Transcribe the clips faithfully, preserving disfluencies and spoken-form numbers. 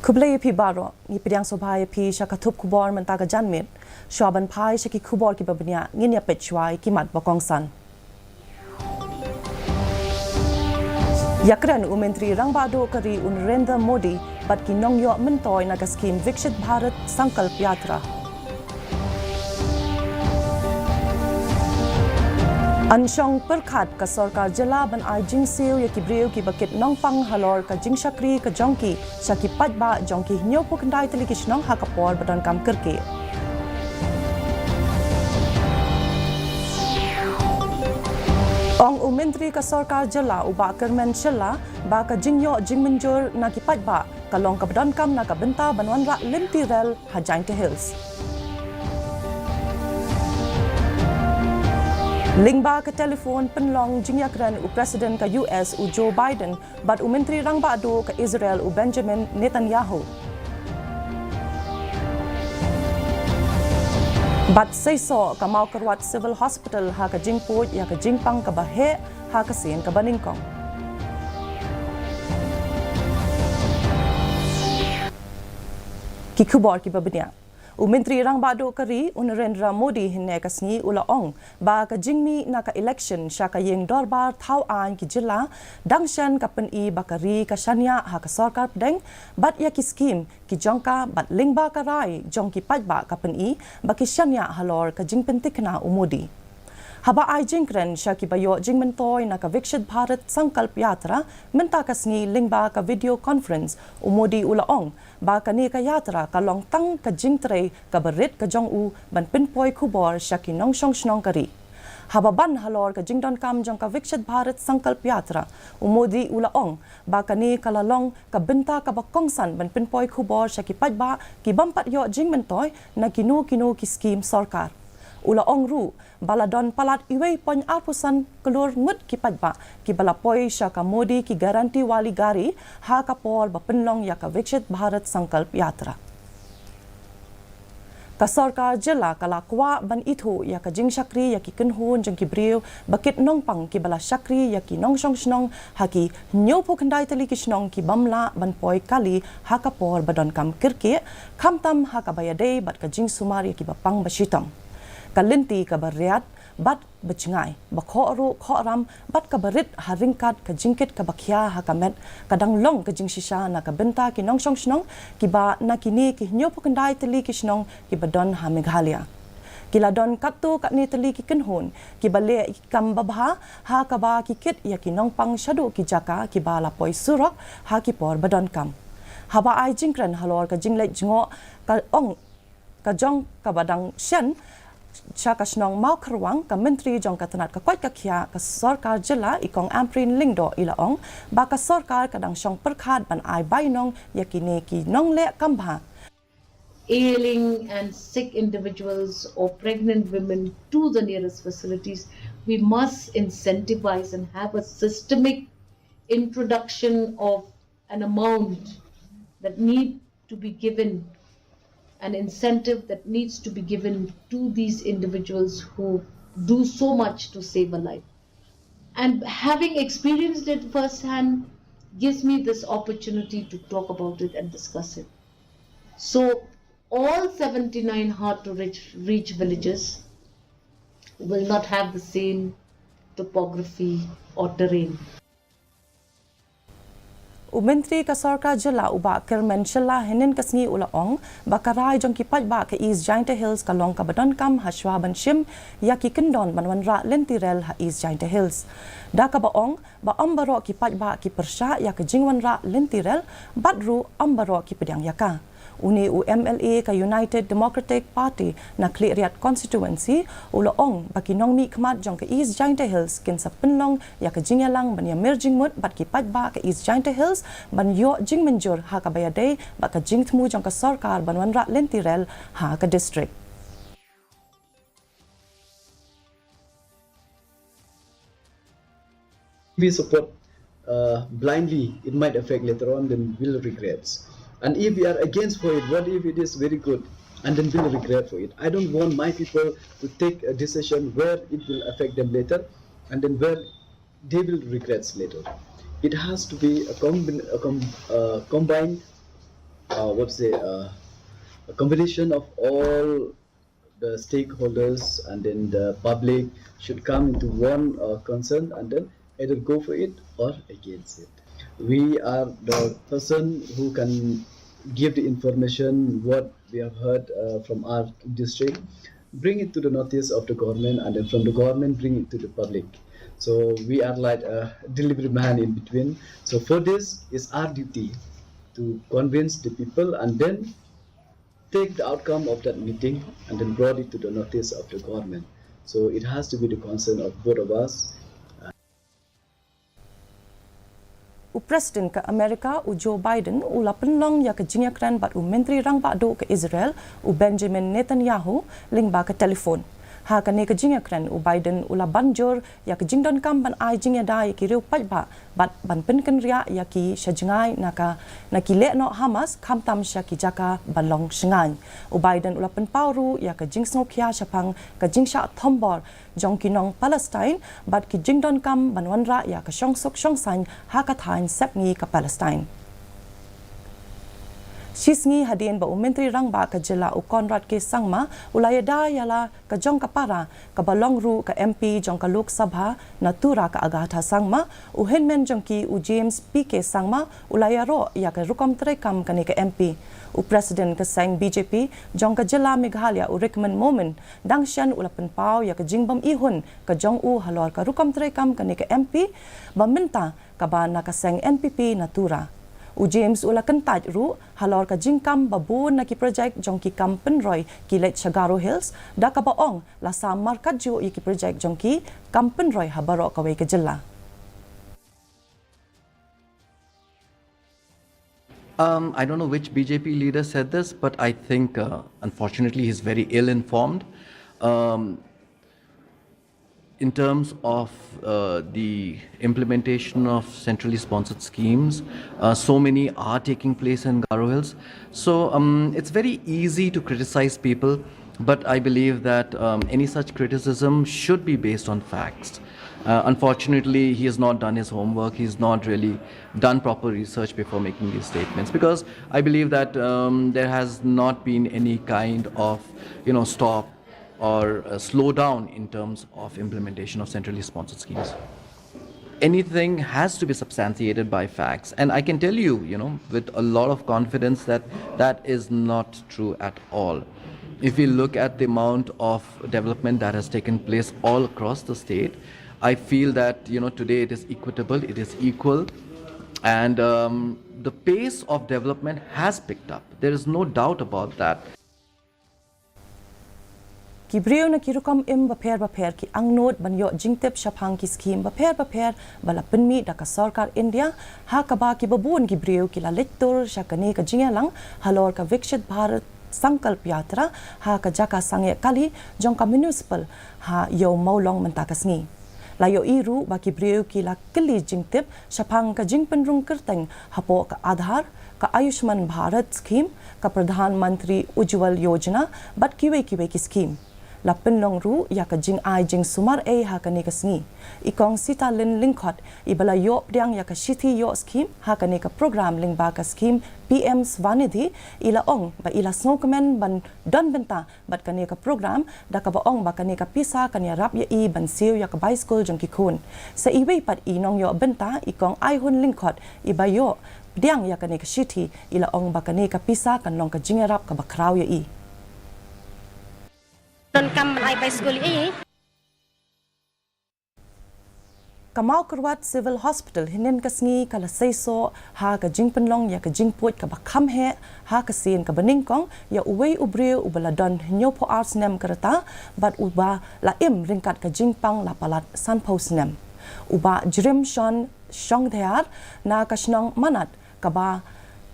Khublei ïa phi baroh, ngi pdiang sngewbha ïa phi sha ka thup khubor mynta ka janmiet. Shuwa ban phai sha ki khubor kiba bniah, ngin ïa peit shuwa ïa ki mat ba kongsan. Ïakren u Myntri Rangbah Duh ka ri u Narendra Modi bad ki nongïoh myntoi na ka skhim Viksit Bharat Sankalp Yatra. Yn shong pyrkhat ka sorkar jylla ban ai jingsiew ïa ki briew kiba kit nongpang halor ka jingshakri ka jong ki sha ki paidbah jong ki hynñiewphew khyndai tylli ki shnong ha ka por ba donkam kyrkieh. Ong u Myntri ka sorkar jylla u Bah Kyrmen Shylla ba ka jingïoh jingmynjur na ki paidbah ka long kaba donkam na ka bynta ban wanrah lynti rel ha Jaintia Hills. Lyngba ka telephone pynlong jingïakren u President ka U S u Joe Biden bad u Myntri Rangbah Duh ka Israel u Benjamin Netanyahu. Bad seisoh ka Mawkyrwat Civil Hospital ha ka jingpud ïa ka jingpang kaba heh ha ka sien kaba nyngkong. Ki khubor kiba bniah. U Myntri Rangbah Duh ka ri u Narendra Modi hynne ka sngi u la ong ba ka jingmih na ka election sha ka ïing dorbar thaw aiñ ki jylla dang shen ka pyni ba ka ri ka shaniah ha ka sorkar pdeng bad ïa ki skhim ki jong ka bad lyngba ka rai jong ki paidbah ka pyni ba ki shaniah halor ka jingpyntikna u Modi. Haba ai jingkren sha kiba ïoh jingmyntoi na ka Viksit Bharat Sankalp Yatra mynta ka sngi lyngba ka video conference, u Modi u la ong ba kane ka yatra ka long tang ka jingtrei kaba rit ka jong u ban pynpoi khubor sha ki nongshong shnong ka ri. Haba ban halor ka jingdonkam jong ka Viksit Bharat Sankalp Yatra, u Modi u la ong ba kane ka la long ka bynta kaba kongsan ban pynpoi khubor sha ki paidbah ki bym pat ïoh jingmyntoi na kino kino ki skhim sorkar. U la ong ruh ba la don palat uwei point arphew san klur ngut ki paidbah kiba la poi sha ka Modi Ki Guarantee Wali Gari ha ka por ba pynlong ïa ka Viksit Bharat Sankalp Yatra. Ka sorkar jylla ka la kwah ban ithuh ïa ka jingshakri ïa ki kynhun jong ki briew ba kit nongpang kiba la shakri ïa ki nongshong shnong ha ki hynñiewphew khyndai tylli ki shnong ki bym lah ban poi kali ha ka por ba donkam kyrkieh, khamtam ha kaba ïadei bad ka jingsumar ïa kiba pang ba shitom. Ka lynti kaba riat bad ba jngai, ba khohruh khohram bad kaba rit ha ryngkat ka jingkit kaba khia ha ka met ka dang long ka jingshisha na ka bynta ki nongshong shnong kiba na kine ki hynñiewphew khyndai tylli ki shnong kiba don ha Meghalaya. Ki la don katto katne tylli ki kynhun kiba leh ki kam babha ha kaba ki kit ïa ki nongpang shaduh ki jaka kiba la poi surok ha ki por ba donkam. Haba ai jingkren halor ka jingleit jngoh ka ong ka jong kaba dang shen sha ka shnong Mawkyrwat, ka Myntri jong ka tnat ka koit ka khiah ka sorkar jylla i Kong Ampareen Lyngdoh i la ong ba ka sorkar ka dang shong pyrkhat ban ai bainong ïa kine ki nongleh kam bha. Ailing and sick individuals or pregnant women to the nearest facilities, we must incentivize and have a systemic introduction of an amount that need to be given, an incentive that needs to be given to these individuals who do so much to save a life. And having experienced it firsthand gives me this opportunity to talk about it and discuss it. So, all seventy-nine hard to reach, reach villages will not have the same topography or terrain. U Myntri ka sorkar jylla u Bah Kyrmen Shylla hynnin ka sngi u la ong ba ka rai jong ki paidbah ka East Jaintia Hills ka long kaba donkam ha shuwa ban shim ïa ki kyndon ban wanrah lynti rel ha East Jaintia Hills. Da kaba ong ba ym baroh ki paidbah ki pyrshah ïa ka jingwanrah lynti rel bad ruh ym baroh ki pdiang ïa ka. Une u M L A ka United Democratic Party na Khliehriat Constituency u la ong ba ki nongmihkhmat jong ka East Jaintia Hills kin sa pynlong ïa ka jingïalang ban ïamir jingmut bad ki paidbah ka East Jaintia Hills ban ïoh jingmynjur ha kaba ïadei bad ka jingthmu jong ka sorkar ban wanrah lynti rel ha ka district. We support uh, blindly, it might affect later on, then we'll regret. And if we are against for it, what if it is very good? And then we'll regret for it. I don't want my people to take a decision where it will affect them later, and then where they will regret later. It has to be a, combin- a com- uh, combined uh, what's the uh, a combination of all the stakeholders and then the public should come into one uh, concern and then either go for it or against it. We are the person who can give the information what we have heard uh, from our district, bring it to the notice of the government, and then from the government bring it to the public. So we are like a delivery man in between. So for this, it's our duty to convince the people and then take the outcome of that meeting and then brought it to the notice of the government. So it has to be the concern of both of us. U President ka Amerika u Joe Biden u la pynlong ïa ka jingïakren bad u Myntri Rangbah Duh ka Israel u Benjamin Netanyahu lyngba ka telephone. Ha kane ka jingïakren u Biden u la ban jur ïa ka jingdonkam ban ai jingïada ïa ki riew paidbah bad ban pynkynriah ïa ki sha jngai na ka, na ki lehnoh Hamas khamtam sha ki jaka ba long shngaiñ. U Biden u la pynpaw ruh ïa ka jingsngewkhia shaphang ka jingshah thombor jong ki nong Palestine bad ki jingdonkam ban wanrah ïa ka shongsuk shongsaiñ ha ka thaiñ sepngi ka Palestine. Shisngi hadien ba u Myntri Rangbah ka jylla u Conrad K Sangma u la ïada ïa la ka jong ka para kaba long ruh ka M P jong ka Lok Sabha na Tura ka Agatha Sangma, u hynmen jong ki u James P K Sangma u la ïaroh ïa ka rukom treikam kane ka M P. U President ka seng B J P jong ka jylla Meghalaya u Rickman Momin dang shen u la pynpaw ïa ka jingbym ihun ka jong u halor ka rukom treikam kane ka M P ba mynta kaba na ka seng N P P na Tura. U James u la kyntait ruh halor ka jingkam ba bun na ki projek jong ki kam pynroi ki leit sha Garo Hills da kaba ong la sam markat juh ïa ki projek jong ki kam pynroi ha baroh kawei ka jylla. Um, I don't know which B J P leader said this, but I think, uh, unfortunately, he's very ill informed. Um, in terms of uh, the implementation of centrally sponsored schemes, uh, so many are taking place in Garo Hills. So um, it's very easy to criticize people, but I believe that um, any such criticism should be based on facts. Uh, unfortunately, he has not done his homework. He's not really done proper research before making these statements, because I believe that um, there has not been any kind of, you know, stop or uh, slow down in terms of implementation of centrally sponsored schemes. Anything has to be substantiated by facts, and I can tell you, you know, with a lot of confidence that that is not true at all. If we look at the amount of development that has taken place all across the state, I feel that, you know, today it is equitable, it is equal, and um, the pace of development has picked up. There is no doubt about that. Ki briew na ki rukom im bapher bapher ki angnud ban ïoh jingtip shaphang ki skhim bapher bapher ba la pynmih da ka sorkar India, ha kaba kiba bun ki briew ki la leit tur sha kane ka jingïalang halor ka Viksit Bharat Sankalp Yatra ha ka jaka sangeh kali jong ka municipal ha Ïew Mawlong mynta ka sngi. La ïohi ruh ba ki briew ki la kylli jingtip shaphang ka jingpynrung kyrteng hapoh ka Aadhaar, ka Ayushman Bharat Scheme, ka Pradhan Mantri Ujjwal Yojana bad kiwei kiwei ki skhim. La pynlong ruh ïa ka jingai jingsumar ei ha kane ka sngi. I Kong Sitalin Lyngkhot, iba la ïoh pdiang ïa ka shithi ïoh skhim ha kane ka program lyngba ka skhim P M Svanidhi, i la ong ba i la sngewkmen ban don bynta bad kane ka program da kaba ong ba kane ka pisa kan ïarap ïa i ban siew ïa ka bai skul jong ki khun. Sa iwei pat i nongïoh bynta, i Kong Aihun Lyngkhot, iba ïoh pdiang ïa kane ka shithi, i la ong ba kane ka pisa kan long ka jingïarap kaba khraw ïa i. Donkam ban ai bai skul ïa i. Ka Mawkyrwat Civil Hospital hynnin ka sngi ka la seisoh ha ka jingpynlong ïa ka jingpuid kaba kham heh ha ka sien kaba nyngkong ïa uwei u briew uba la don hynñiewphew ar snem ka rta bad uba la im ryngkat ka jingpang la palat sanphew snem. U Bah Jrimshon Shongdhiar na ka shnong Manat, kaba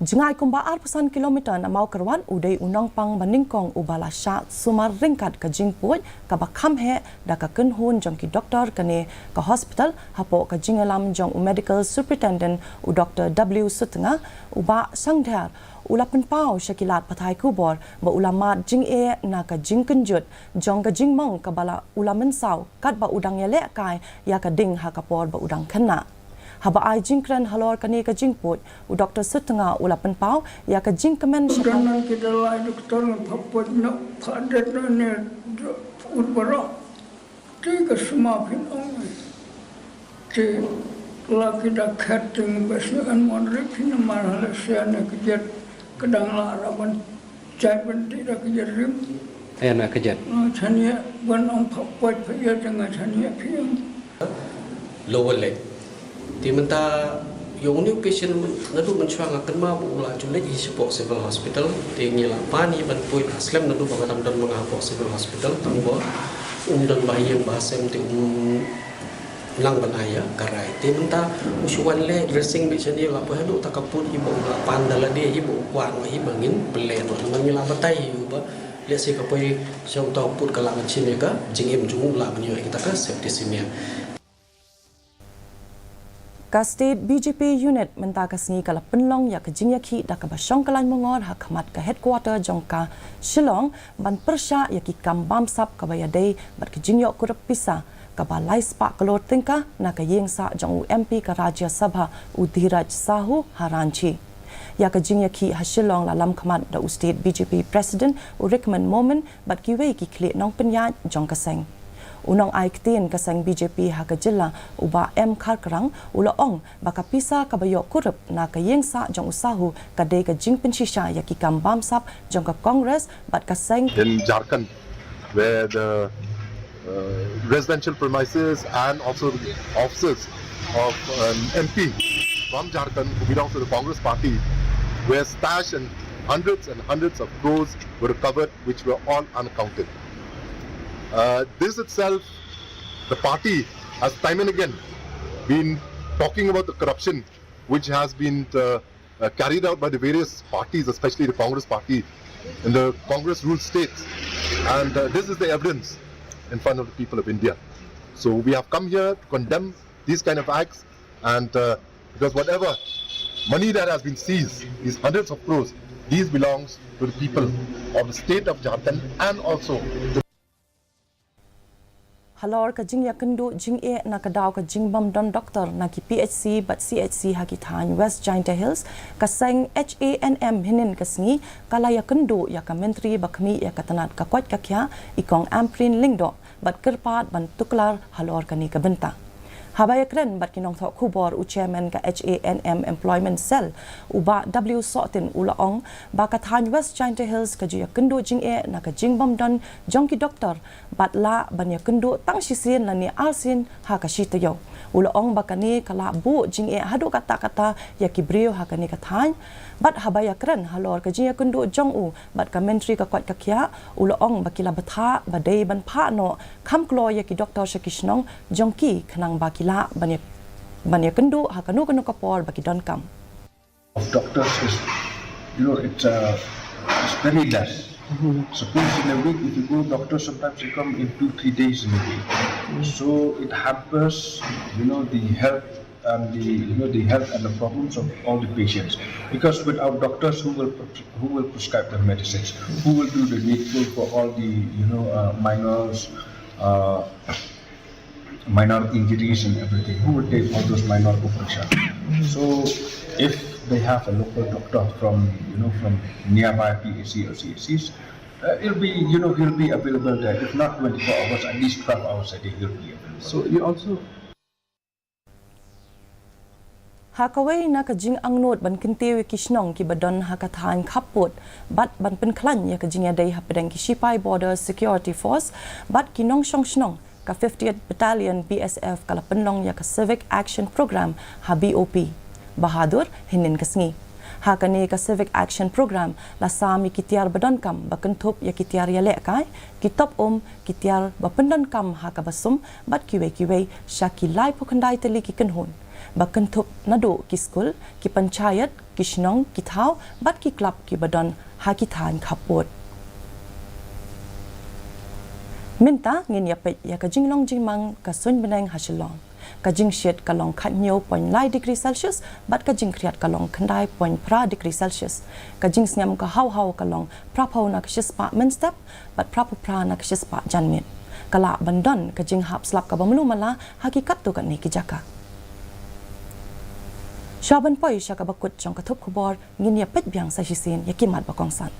jngai kumba arphew san kilometer na Mawkyrwat, u dei u nongpang ba nyngkong uba la shah sumar ryngkat ka jingpuid kaba kham heh da ka kynhun jong ki doktor kane ka hospital hapoh ka jingïalam jong u Medical Superintendent, u Doktor W Sutnga. U Bah Shongdhiar u la pynpaw sha ki lad pathai khubor ba u la mad jingeh na ka jingkynjut jong ka jingmong kaba la u la mynsaw katba u dang ïalehkai ïa ka ding ha ka por ba u dang khynnah. Haba ai jingkren halor kane ka jingpud, u Doktor Sutnga u la pynpaw ïa ka jingkmen shaphang. Kan ki da lai doktor nga pha poi noh pha det noh ne ut baroh. Te ka sma phin ong. Te la ki da khet te nga bes ne an mon ri phin namar hala sia ne ka jet ka dang la ra ban jait ban te da ka jet rim. Ïa na ka jet. Nga chania ban ong pha poi pha ïa te nga chania phi ong. Lower leg. Te mynta ïa une u patient naduh mynshuwa nga kynmaw ba u la ju leit hi shapoh Civil Hospital. Te ngi la pan hi ban poi ha slem naduh ba nga dang don ma nga hapoh Civil Hospital tang ba um don ba ha ïing ba ha sem te um nang ban ai ïa ka rai. Te mynta u shu wan leh dressing beit shane la poi haduh ta ka pud hi ba u la pan da lade hi ba u kwah hi ba ngin pynleh noh. Namar ngi la batai hi u ba lehse ka poi sha uta u pud ka lah ban shim ïa ka jingim jong u, lah ban ïoh ïa kita ka septicemia. Ka State B J P Unit mynta ka sngi ka la pynlong ïa ka jingïakhih da kaba shong ka lain mongor ha khmat ka headquarter jong ka Shillong ban pyrshah ïa ki kam bamsap kaba ïadei bad ka jingïoh kurup pisa kaba lai spah klur tyngka na ka ïing sah jong u M P ka Rajya Sabha u Dheeraj Sahu ha Ranchi. Ïa ka jingïakhih ha Shillong la lam khmat da u State B J P President u Rikman Momin bad kiwei ki khlieh nongpynïaid jong ka seng. U nongai ktien ka seng B J P ha ka jylla u Bah M Kharkrang u la ong ba ka pisa kaba ïoh kurup na ka ïing sah jong u Sahu ka dei ka jingpynshisha ïa ki kam bamsap jong ka Congress bad ka seng. In Jharkhand, where the uh, residential premises and also the offices of an M P from Jharkhand who belongs to the Congress party were stashed, and hundreds and hundreds of crores were recovered, which were all unaccounted. Uh, this itself, the party has time and again been talking about the corruption which has been uh, uh, carried out by the various parties, especially the Congress party, in the Congress ruled states. And uh, this is the evidence in front of the people of India. So we have come here to condemn these kind of acts, and uh, because whatever money that has been seized, these hundreds of crores, these belongs to the people of the state of Jharkhand and also the Halor ka jingïakynduh jingeh na ka daw ka jingbym don doktor na ki P H C bad C H C ha ki thaiñ West Jaintia Hills, ka seng H A N M hynnin ka sngi ka la ïakynduh ïa ka Myntri ba khmih ïa ka tnat ka koit ka khiah i Kong Ampareen Lyngdoh bad kyrpad ban tuklar halor kane ka bynta. Haba ïakren bad ki nongthoh khubor u Chairman ka H A N M Employment Cell u Bah W Sohtin u la ong ba ka thaiñ West Jaintia Hills ka ju ïakynduh jingeh na ka jingbym don jong ki doktor bad lah ban ïakynduh tang shisien lane arsien ha ka shi taïew. U la ong ba kane ka lah buh jingeh haduh katta katta ïa ki briew ha kane ka thaiñ. Bad haba ïakren halor ka jingïakynduh jong u bad ka Myntri ka koit ka khiah u la ong ba ki la bthah ba dei ban phah noh kham kloi ïa ki doktor sha ki shnong jong ki khnang ba ki lah ban ïa, ban ïakynduh ha kano kano ka por ba ki donkam. Of doctors is, you know, it's, uh, it's very less. Suppose in a week, if you go doctor, sometimes you come in two, three days in a week. So it hampers, you know, the health and the, you know, the health and the problems of all the patients. Because without doctors, who will pres- who will prescribe the medicines? Who will do the needful for all the, you know, uh, minors, uh, minor injuries and everything? Who will take all those minor operation? So if they have a local doctor from, you know, from nearby P H C or C H Cs, uh, it'll be, you know, he'll be available there. If not twenty-four hours, at least twelve hours a day he'll be available. So you also Ha kawei na ka jingangnud ban kyntiew ïa ki shnong kiba don ha ka thaiñ khappud bad ban pynkhlaiñ ïa ka jingïadei hapdeng ki shipai Border Security Force bad ki nongshong shnong, ka fiftieth Battalion B S F ka la pynlong ïa ka Civic Action Programme ha B O P Bahadur hynnin ka sngi. Ha kane ka Civic Action Programme la sam ïa ki tiar ba donkam ba kynthup ïa ki tiar ïalehkai, ki top um, ki tiar ba pyndonkam ha kaba sum bad kiwei kiwei sha ki laiphew khyndai tylli ki kynhun ba kynthup naduh ki skul, ki panchayat, ki shnong, ki thaw bad ki club kiba don ha ki thaiñ khappud. Mynta ngin ïa peit ïa ka jinglong jingmang ka suiñ bneng ha Shillong. Ka jingshit ka long khathynñiew point lai degree Celsius bad ka jingkhriat ka long khyndai point phra degree Celsius. Ka jingsngem ka haw haw ka long phraphew na ka shispah mynstep bad phraphew phra na ka shispah janmiet. Ka lah ban don ka jinghap slap kaba mluh mala ha ki katto katne ki jaka. Sha ban poi sha kaba kut jong ka thup khubor, ngin ïa peit biang sa shisien ïa ki mat ba kongsan.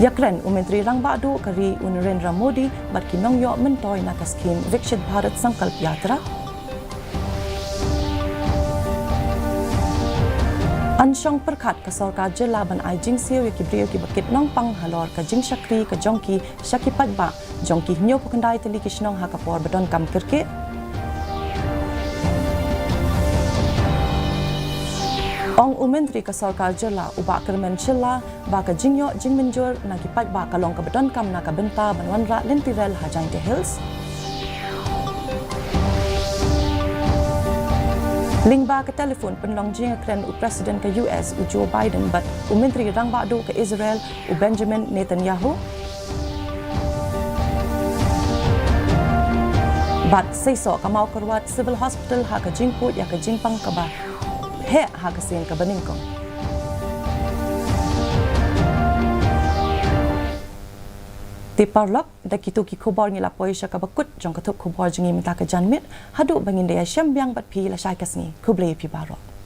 Ïakren u Myntri Rangbah Duh ka ri u Narendra Modi bad ki nongïoh myntoi na ka skhim Viksit Bharat Sankalp Yatra. An shong pyrkhat ka sorkar jylla ban ai jingsiew ïa ki briew kiba kit nongpang halor ka jingshakri ka jong ki sha ki paidbah jong ki hynñiewphew khyndai tylli ki shnong ha ka por ba donkam kyrkieh. Ong u Myntri ka sorkar jylla u Bah Kyrmen Shylla ba ka jingïoh jingmynjur na ki paidbah ka long kaba donkam na ka bynta ban wanrah lynti rel ha Jaintia Hills. Lyngba ka telephone pynlong jingïakren u President ka U S u Joe Biden bad u Myntri Rangbah Duh ka Israel u Benjamin Netanyahu. Bad seisoh ka Mawkyrwat Civil Hospital ha ka jingpud ïa ka jingpang kaba heh ha ka sien kaba nyngkong. Te paralok, da kito ki khubor ngi la poi sha kaba kut jong ka thup khubor jong ngi mynta ka janmiet, haduh ba ngin da ïashem biang bad phi lashai ka sngi. Khublei phi baroh.